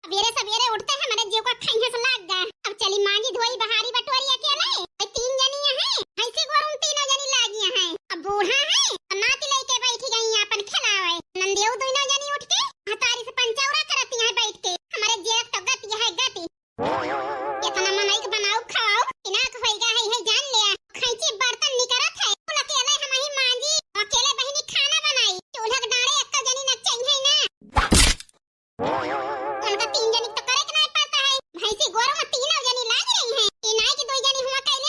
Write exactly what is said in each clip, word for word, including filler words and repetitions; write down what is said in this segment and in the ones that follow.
सबेरे सबेरे उठते हमरे जीव का खइहस लाग गा। अब चली मांजी धोई बहारी बटोरी अकेले। भाई तीन जनी हैं, भैंसी गोरू में तीनों जनी लागी हैं। अब बूढ़ा है, अब नाती लेके बैठी गई हैं अपन खिलावे। नंदियो दोनों जनी उठ के हतारी से पंचौरा करती हैं बैठ के। हमरे जीव तो गति है गति। इतना मनई के बनाऊ खवाऊ, इनाक होइगा है, है जान लिया। खैची बर्तन निकरत है, कुल अकेले हम ही मांजी, अकेले बहिनी खाना बनाई, चूल्हा के डाँड़े एक्का जनी न चाहिए ना। उनका तीन जनी तो करे के नहीं पड़ता है, भैंसी गोरू में तीनों जनी लाग रही हैं। ई नाई कि दो जनी हुआ कैले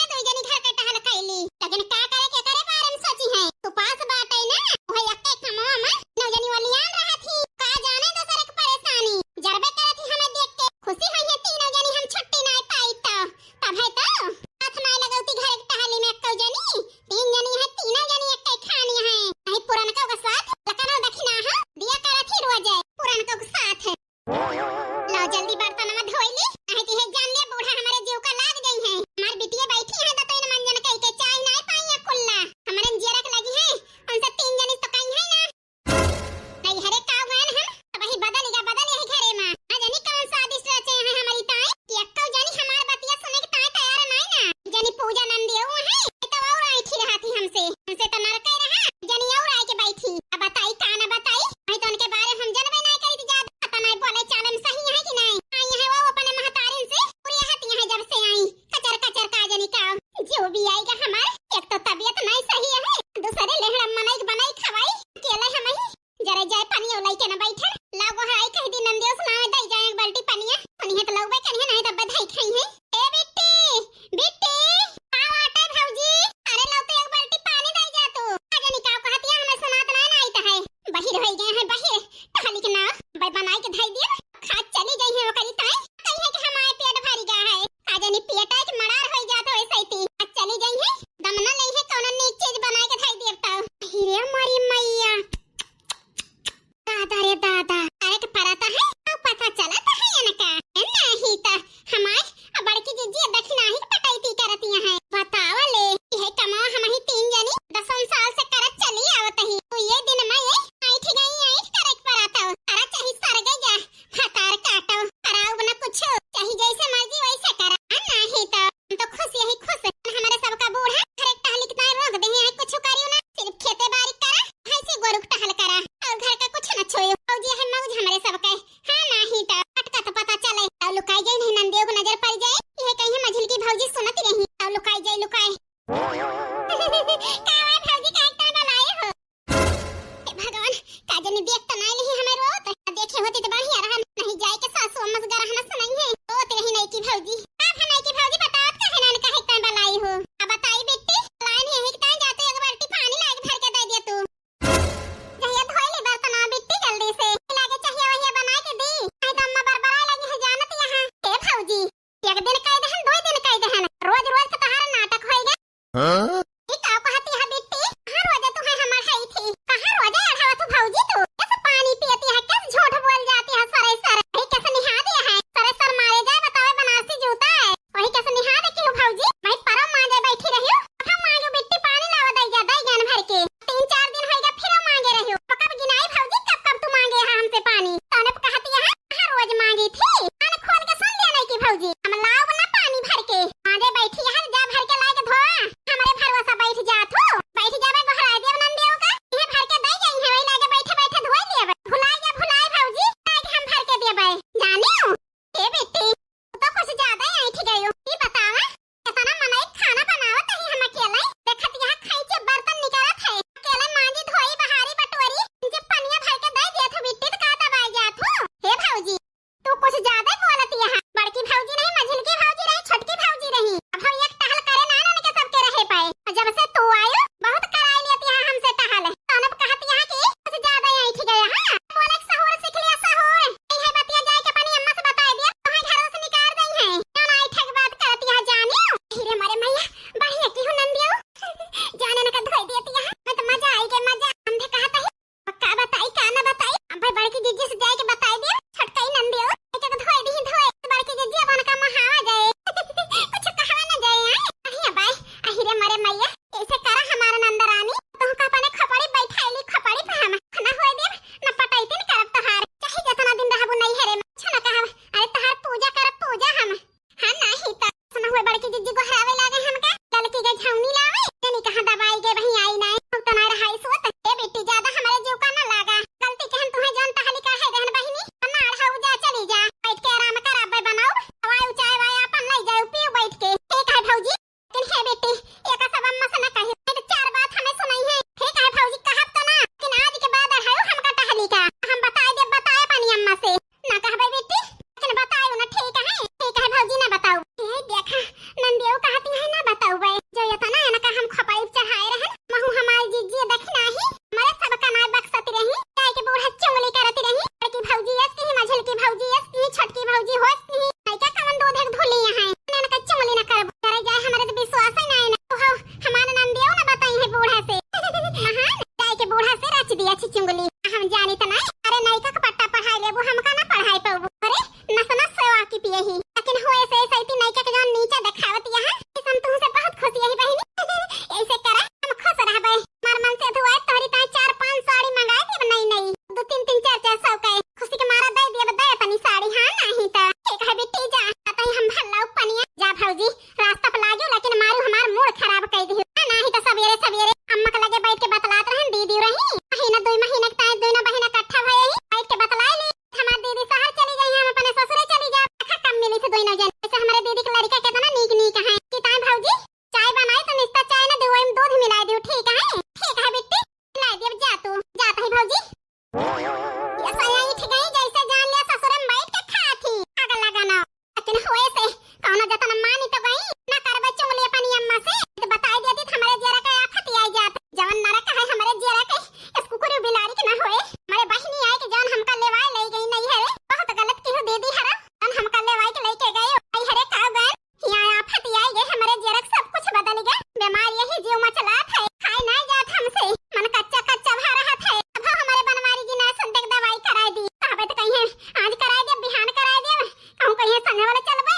खाने वाला चलबे।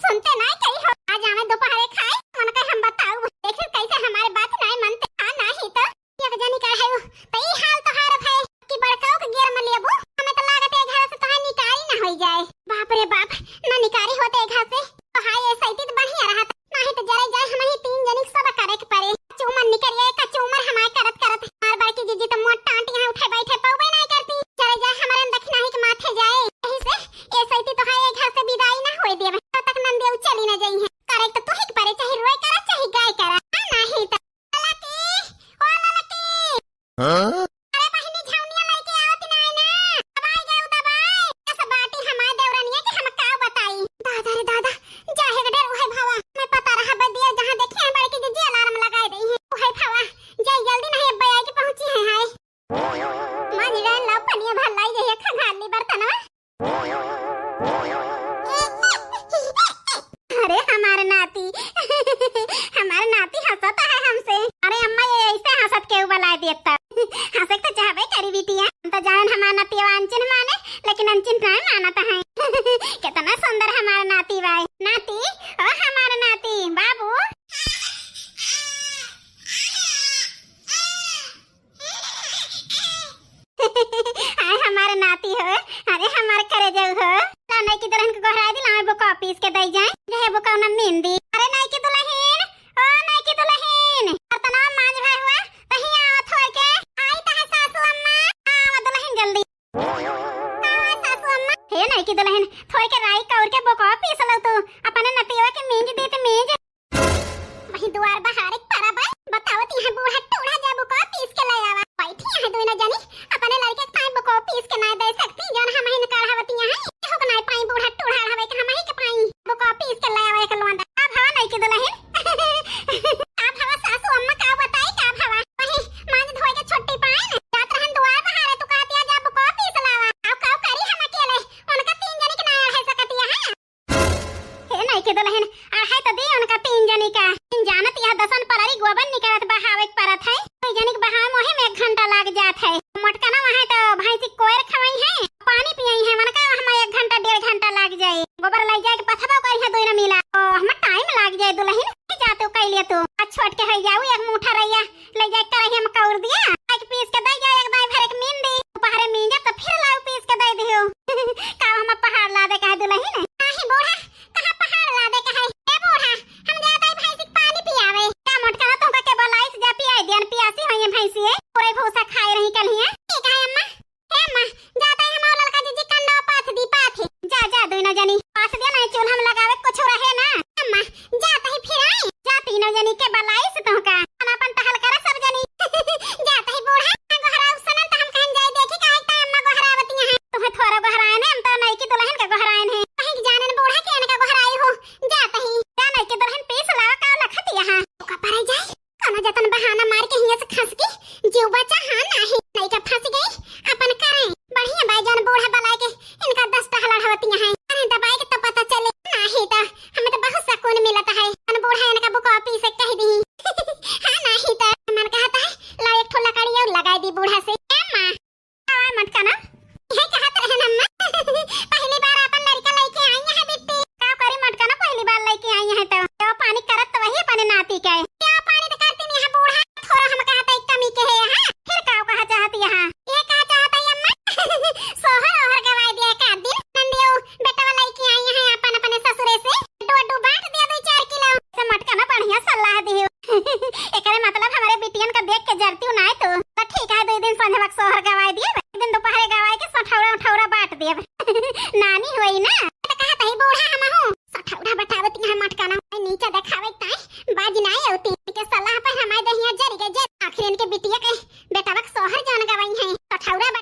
सुनते नाहीं कहीं हो, आज आवे दोपहरे खाए, उनका हम बताऊ, देखियो कैसे हमारे बात नाहीं मनते। हाँ, नाहीं तो एक जनी का है वो, तो ई हाल तोहार भय कि बड़काऊ के गेर में लेबू, हमें तो लागत है घर से तोहार निकारी ना होई जाए। बाप रे बाप, ना निकारी होते घर से, तो हाय ऐसा इतनी बढ़िया रहत, नाहीं तो जरे जाए हम ही तीन जनी सब करे के पड़े। कचूमर निकरिए, कचूमर हमारे करत करत, हमार बड़की जीजी तो मोट टांट यहाँ उठे बैठे पौबे नाहीं करती, जरे जाए हमारे दखिनाही के माथे जाए। यही से ऐसा इतनी तो हाय घर से विदाई ना होए देवे, तब तक नंदिया चली ना जाई है। करे तो तू ही के पड़े, चाहे रोए करा, चाहे गाय करा, हाँ, नाहीं तो ललकी, ओ ललकी। हाँ? अरे बहिनी, झौनिया लइके आवत नाहीं ना। दबाई गए, दबाई। ऐसा बाटी हमारे देवरनिया के हम का बताई। दादा रे दादा, जाहे के डर उहे भवा। मैं पता रहा बदिया जहाँ देखी है बड़की दीदी अलार्म लगाए रही है। उहे भवा, जाई जल्दी नाहीं अब आए के पहुँची है, हाय। माँ जी गए ला पनिया भर लाई जाइए, खा घाल ली बर्तनवा। अरे हमार नाती, हमार नाती हँसत है हमसे। अरे अम्मा, ये ऐसे हँसत के उबलाए देता। हँसे के तो चाहबे करी बिटिया, हम तो जानन हमार नतिया अनचिन माने, लेकिन अनचिन नाहीं मानत है। कितना सुंदर हमार नाती बाय। नाती, ओ हमार नाती, बाबू। आय हमार नाती हो, अरे हमार करेजऊ हो। ला नइकी दुलहिन के गोहराई दी, लावे बुका पीस के दई जाए, जहे बुका उन्हें मीन दी। अरे नइकी दुलहिन, ओ नइकी दुलहिन, बर्तनवा मांज भाई हुआ, तहीं आवत होए के। आई तहे सासू अम्मा, आवा दुलहिन जल्दी। आवा सासू अम्मा। हे नइकी दुलहिन, थोड़ के राई कौर के बुका पीस लो तू, अपने नतिया के मींज दीत मींज। वही दुआर बहारे के परब है, बतावत यहाँ बूढ़ा टूढ़ा जा बुका पीस के ले आवा। बैठी यहाँ दोनों जनी, अपने लड़के के पाए बुका पीस के ना दे सकती, जौन हम ही न कढ़ावत यहाँ है, हो के ना पाई बूढ़ा टूढ़ा हवे के हम ही के पाई बुका पीस के ले आवा एक लोंदा। का भवा नइकी दुलहिन? का भवा सासू अम्मा का बताई का भवा? वही मांज धोए के छुट्टी पाए न, जात रहन दुआर बहारे, तू कहतिया जा बुका पीस लावा। अब का करी हम अकेले, उनका तीन जनी के ना है सकतिया है। हे नइकी दुलहिन, अढ़ाई तो दी उनका तीन जनी का। इन जानत यह दसन पलरी गोबर निकलत बहावे के परत है। कोई जनी के बहावे में एक घंटा लाग जात है। मोटका ना वहाँ तो भैंसी कोयर खवाई है, पानी पियाई है, उनका हम एक घंटा डेढ़ घंटा लाग जाए। गोबर लाई जाए के पथवा करी है दोनों मिला।